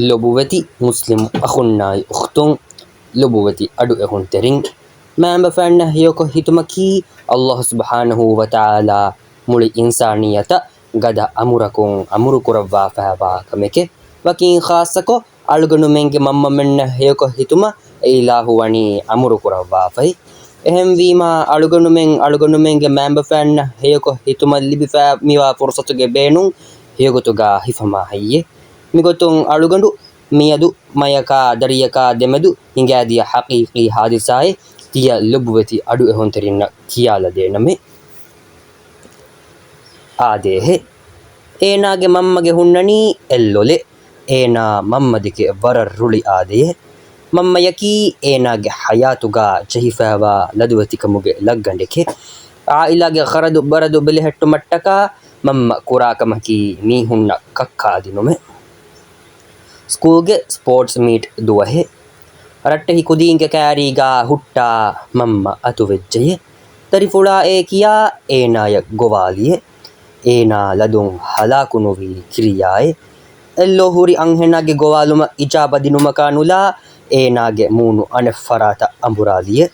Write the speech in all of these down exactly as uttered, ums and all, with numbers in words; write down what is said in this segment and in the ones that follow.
ލޮބުވެތި މުސްލިމް އަޚުންނާއި އުޚްތުން، ލޮބުވެތި އަޑުއެހުންތެރިން، މައިންބަފައިންނަށް ހެޔޮކޮށް ހިތުމަކީ، ﷲ ސުބްޙާނަހޫ ވަތަޢާލާ މުޅި އިންސާނިއްޔަތަށް ގަދަ އަމުރަކުން އަމުރު ކުރައްވާފައިވާ ކަމެކޭ. ވަކިން ޚާއްޞަކޮށް، އަޅުގަނޑުމެންގެ މަންމަމެންނަށް ހެޔޮކޮށް ހިތުމަށް އެ އިލާހު ވަނީ އަމުރު ކުރައްވާފައި. އެހެންވީމާ، އަޅުގަނޑުމެން އަޅުގަނޑުމެންގެ މައިންބަފައިންނަށް ހެޔޮކޮށް ހިތުމަށް ލިބިފައި މިވާ ފުރުޞަތުގެ ބޭނުން ހެޔޮގޮތުގަ ހިފަމާ ހެއްޔޭ؟ މިގޮތުން އަޅުގަނޑު މިއަދު މަޔަކާ ދަރިޔަކާ ދެމެދު ހިނގާދިޔަ ޙަޤީޤީ ޙާދިސާއެއް ތިޔަ ލޮބުވެތި އަޑުއެހުންތެރިންނަށް ކިޔާލަދޭނަމޭ. އާދޭހެ. އޭނާގެ މަންމަގެ ހުންނަނީ އެއްލޮލެއް. އޭނާ މަންމަދެކެ ވަރަށް ރުޅި އާދައެއް. މަންމަޔަކީ އޭނާގެ ޙަޔާތުގަ ޖެހިފައިވާ ލަދުވެތިކަމުގެ ލައްގަނޑެކޭ. ޢާއިލާގެ ޚަރަދު ބަރަދު ބެލެހެއްޓުމަށްޓަކާ މަންމަ ކުރާކަމަކީ މީހުންނަށް ކައްކާދިނުމޭ. ސްކޫލްގެ ސްޕޯޓްސް މީޓް ދުވަހެއް. ރައްޓެހި ކުދީންގެ ކާރީގަ ހުއްޓާ މަންމަ އަތުވެއްޖެޔޭ. ދަރިފުޅާ އޭ ކިޔާ އޭނާޔަށް ގޮވާލިޔޭ. އޭނާ ލަދުން ހަލާކުނުވީ ކިރިޔާއޭ. އެއްލޯ ހުރި އަންހެނާގެ ގޮވާލުމަށް އިޖާބަ ދިނުމަކާ ނުލާ، އޭނާގެ މޫނު އަނެއް ފަރާތަށް އަނބުރާލިޔޭ.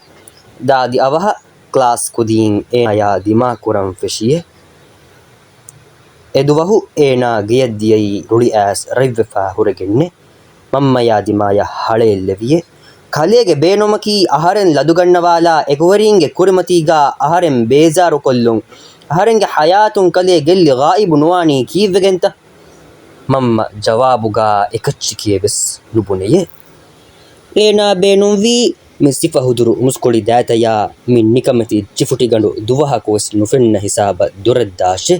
ދާދި އަވަހަށް ކްލާސް ކުދީން އޭނާޔާ ދިމާކުރަން ފެށިޔޭ. އެދުވަހު އޭނާ ގެޔަށްދިޔައީ ރުޅިއައިސް ރަތްވެފާ ހުރެގެންނޭ. މަންމަޔާ ދިމާޔަށް ހަޅޭއްލެވިޔޭ. ކަލޭގެ ބޭނުމަކީ އަހަރެން ލަދުގަންނަވާލާ އެކުވެރީންގެ ކުރިމަތީގާ އަހަރެން ބޭޒާރުކޮށްލުން، އަހަރެންގެ ޙަޔާތުން ކަލޭ ގެއްލި ޣާއިބު ނުވާނީ ކީއްވެގެންތަ؟ މަންމަ ޖަވާބުގާ އެކައްޗެކޭ ވެސް ނުބުނެޔޭ. އޭނާ ބޭނުންވީ މި ސިފަ ހުދުރު މުސްކުޅި ދާތަޔާ މި ނިކަމެތި ޖިފުޓިގަނޑު ދުވަހަކު ވެސް ނުފެންނަ ހިސާބަށް ދުރަށްދާށޭ.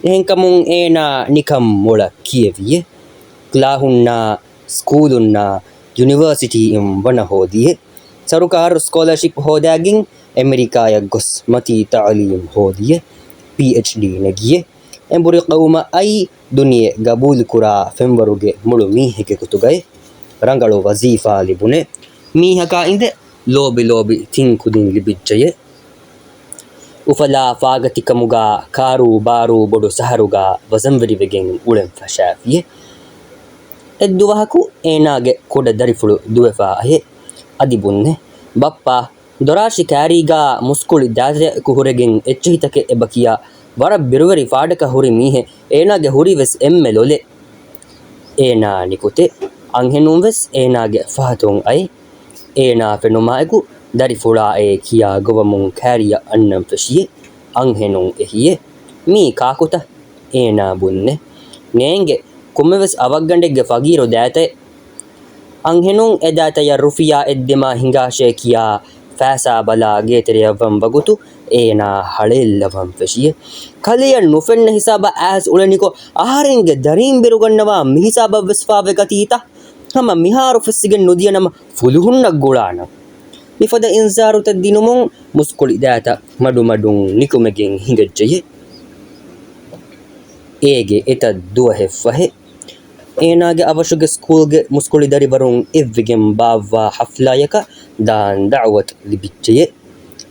އެހެންކަމުން އޭނާ ނިކަން މޮޅަށް ކިޔެވިޔޭ. ކްލާހުންނާ، ސްކޫލުންނާ، ޔުނިވަރސިޓީއިން ވަނަ ހޯދިޔޭ. ސަރުކާރު ސްކޮލަރޝިޕް ހޯދާގެން އެމެރިކާޔަށް ގޮސް މަތީ ތަޢުލީމް ހޯދިޔޭ. ޕީއެޗްޑީ ނެގިޔޭ. އެނބުރި ޤައުމަށް އައީ ދުނިޔެ ގަބޫލުކުރާ ފެންވަރުގެ މުޅު މީހެއްގެ ގޮތުގައި ރަނގަޅު ވަޒީފާ ލިބުނޭ. މީހަކާ އިނދެ ލޯބި ލޯބި ތިން ކުދިން ލިބިއްޖެޔޭ. އުފަލާ ފާގަތިކަމުގާ ކާރޫ ބާރޫ ބޮޑު ސަހަރުގާ ވަޒަންވެރިވެގެން އުޅެން ފަށާފިޔޭ. އެއްދުވަހަކު އޭނާގެ ކުޑަ ދަރިފުޅު ދުވެފާ އަހޭ. އަދި ބުންޏޭ، ބައްޕާ، ދޮރާށި ކާރީގާ މުސްކުޅި ދާތައެއް އެކު ހުރެގެން އެއްޗެހިތަކެއް އެބަ ކިޔާ ވަރަށް ބިރުވެރި ފާޑަކަށް ހުރި މީހެއް. އޭނާގެ ހުރީ ވެސް އެންމެ ލޮލެއް. އޭނާ ނިކުތޭ. އަންހެނުން ވެސް އޭނާގެ ފަހަތުން އައޭ. އޭނާ ފެނުމާއެކު ދަރިފުޅާ އޭ ކިޔާ ގޮވަމުން ކާރިއަށް އަންނަން ފެށިޔޭ. އަންހެނުން އެހިޔޭ، މީ ކާކުތަ؟ އޭނާ ބުންޏޭ. ނޭނގެ، ކޮންމެވެސް އަވަށްގަނޑެއްގެ ފަގީރު ދާތައެއް. އަންހެނުން އެ ދާތަޔަށް ރުފިޔާ އެއްދިމާ ހިނގާށޭ ކިޔާ ފައިސާ ބަލާ ގޭތެރެއަށް ވަން ވަގުތު އޭނާ ހަޅޭއްލަވަން ފެށިޔޭ. ކަލެޔަށް ނުފެންނަ ހިސާބަށް އައިސް އުޅެނިކޮށް، އަހަރެންގެ ދަރީން ބިރުގަންނަވާ މިހިސާބަށް ވެސް ފާވެގަތީތަ؟ ހަމަ މިހާރު ފެއްސިގެން ނުދިޔަނަމަ ފުލުހުންނަށް ގުޅާނަން. މިފަދަ އިންޒާރުތައް ދިނުމުން މުސްކުޅި ދާތަ މަޑުމަޑުން ނިކުމެގެން ހިނގައްޖެޔޭ. އޭގެ އެތައް ދުވަހެއްފަހެ، އޭނާގެ އަވަށުގެ ސްކޫލްގެ މުސްކުޅި ދަރިވަރުން އެއްވިގެން ބާއްވާ ޙަފްލާޔަކަށް ދާން ދަޢުވަތު ލިބިއްޖެޔޭ.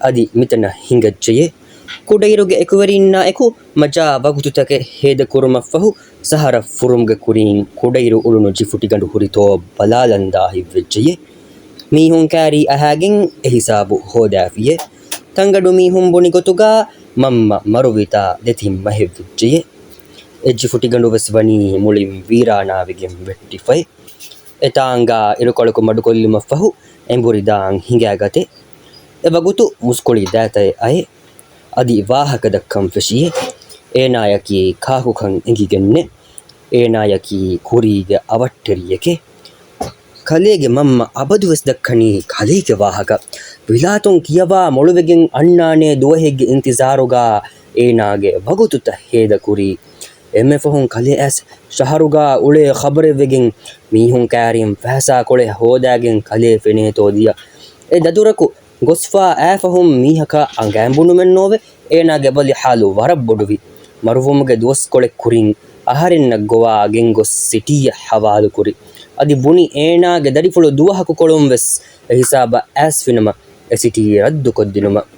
އަދި މިތަނަށް ހިނގައްޖެޔޭ. ކުޑައިރުގެ އެކުވެރިންނާއެކު މަޖާ ވަގުތުތަކެއް ހޭދަކުރުމަށްފަހު، ސަހަރަށް ފުރުމުގެ ކުރިން ކުޑައިރު އުޅުނު ޖިފުޓިގަނޑު ހުރިތޯ ބަލާލަން ދާހިތްވެއްޖެޔޭ. މީހުން ކާރީ އަހާގެން އެހިސާބު ހޯދާފިޔޭ. ތަންގަޑު މީހުން ބުނި ގޮތުގާ މަންމަ މަރުވިތާ ދެތިން މަހެއްވެއްޖެޔޭ. އެ ޖިފުޓިގަނޑު ވެސް ވަނީ މުޅިން ވީރާނާވެގެން ވެއްޓިފައި. އެތާނގާ އިރުކޮޅަކު މަޑުކޮށްލުމަށްފަހު އެނބުރި ދާން ހިނގާގަތޭ. އެވަގުތު މުސްކުޅި ދާތައެއް އައޭ. އަދި ވާހަކަ ދައްކަން ފެށިޔޭ. އޭނާޔަކީ ކާކުކަން އެނގިގެންނޭ. އޭނާޔަކީ ކުރީގެ އަވަށްޓެރިއެކޭ. ކަލޭގެ މަންމަ އަބަދުވެސް ދައްކަނީ ކަލޭގެ ވާހަކަ. ވިލާތުން ކިޔަވާ މޮޅުވެގެން އަންނާނޭ ދުވަހެއްގެ އިންތިޒާރުގާ އޭނާގެ ވަގުތުތައް ހޭދަކުރީ. އެންމެ ފަހުން ކަލޭ އައިސް ޝަހަރުގާ އުޅޭ ޚަބަރެއްވެގެން މީހުން ކާރިން ފައިސާކޮޅެއް ހޯދާގެން ކަލޭ ފެނޭތޯ ދިޔަ. އެ ދަތުރަކު ގޮސްފާ އައި ފަހުން މީހަކާ އަނގައިން ބުނުމެއްނޯވެ. އޭނާގެ ބަލި ޙާލު ވަރަށް ބޮޑުވި. މަރުވުމުގެ ދުވަސްކޮޅެއް ކުރިން އަހަރެންނަށް ގޮވާ ގެންގޮސް ސިޓީއަށް ހަވާލުކުރި. އަދި ބުނި އޭނާގެ ދަރިފުޅު ދުވަހަކު ކޮޅުން ވެސް އެ ހިސާބަށް އައިސްފިނަމަ އެ ސިޓީ ރައްދުކޮށްދިނުމަށް.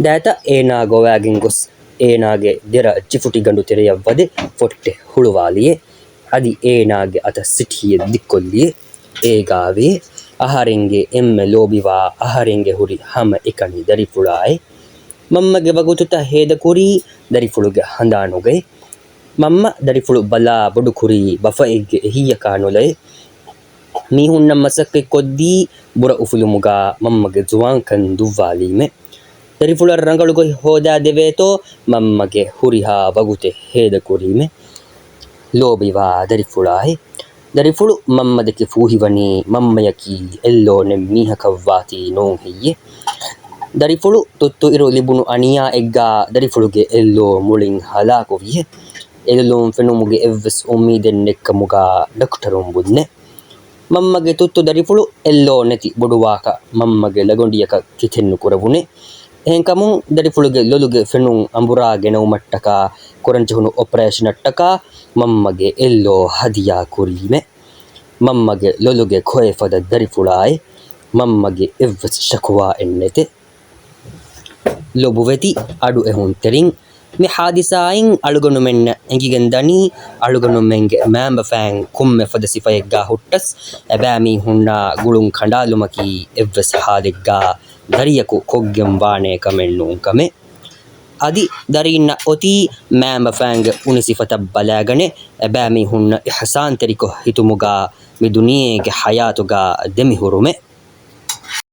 ދާތަ އޭނާ ގޮވާގެން ގޮސް އޭނާގެ ދެރަ ޖިފުޓިގަނޑު ތެރެޔަށް ވަދެ ފޮއްޓެއް ހުޅުވާލިޔޭ. އަދި އޭނާގެ އަތަށް ސިޓީއެއް ދިއްކޮށްލިއޭ. އޭގާވޭ އަހަރެންގެ އެންމެ ލޯބިވާ އަހަރެންގެ ހުރި ހަމައެކަނި ދަރިފުޅާއޭ. މަންމަގެ ވަގުތުތައް ހޭދަކުރީ ދަރިފުޅުގެ ހަނދާނުގައި. މަންމަ ދަރިފުޅު ބަލާ ބޮޑުކުރީ ބަފައެއްގެ އެހީއަކާ ނުލައެ. މީހުންނަށް މަސައްކަތްކޮށްދީ ބުރަ އުފުލުމުގާ މަންމަގެ ޒުވާންކަން ދުއްވާލީމެ. ދަރިފުޅަށް ރަނގަޅުގޮތް ހޯދާދެވޭތޯ މަންމަގެ ހުރިހާ ވަގުތެއް ހޭދަކުރީމެ. ލޯބިވާ ދަރިފުޅާއި. ދަރިފުޅު މަންމަދެކެ ފޫހިވަނީ މަންމަޔަކީ އެއްލޯނެ މީހަކަށްވާތީ ނޫން ހެއްޔެ؟ ދަރިފުޅު ތުއްތުއިރު ލިބުނު އަނިޔާއެއްގާ ދަރިފުޅުގެ އެއްލޯ މުޅިން ހަލާކުވިހެ. އެލޮލުން ފެނުމުގެ އެއްވެސް އުއްމީދެއް ނެއްކަމުގާ ޑޮކްޓަރުން ބުންޏެ. މަންމަގެ ތުއްތު ދަރިފުޅު އެއްލޯ ނެތި ބޮޑުވާކަށް މަންމަގެ ލަގޮނޑިއަކަށް ކިތެއްނުކުރެވުނެ. އެހެންކަމުން ދަރިފުޅުގެ ލޮލުގެ ފެނުން އަނބުރާ ގެނައުމަށްޓަކާ ކުރަންޖެހުނު އޮޕަރޭޝަނަށްޓަކާ މަންމަގެ އެއްލޯ ހަދިޔާ ކުރީމެ. މަންމަގެ ލޮލުގެ ކޮއެ ފަދަ ދަރިފުޅާއި. މަންމަގެ އެއްވެސް ޝަކުވާއެއް ނެތެ. ލޮބުވެތި އަޑުއެހުންތެރިން، މި ހާދިސާއިން އަޅުގަނޑުމެންނަށް އެނގިގެންދަނީ، އަޅުގަނޑުމެންގެ މައިންބަފައިން ކޮންމެ ފަދަ ސިފައެއްގާ ހުއްޓަސް، އެބައިމީހުންނާ ގުޅުން ކަނޑާލުމަކީ އެއްވެސް ހާލެއްގާ ދަރިޔަކު ކޮށްގެން ވާނޭ ކަމެއް ނޫން ކަމެއް. އަދި ދަރީންނަށް އޮތީ މައިންބަފައިންގެ އުނި ސިފަތައް ބަލާގަނެ، އެބައިމީހުންނަށް އިޙްސާންތެރިކޮށް ހިތުމުގާ މި ދުނިޔޭގެ ޙަޔާތުގާ ދެމިހުރުމެއް.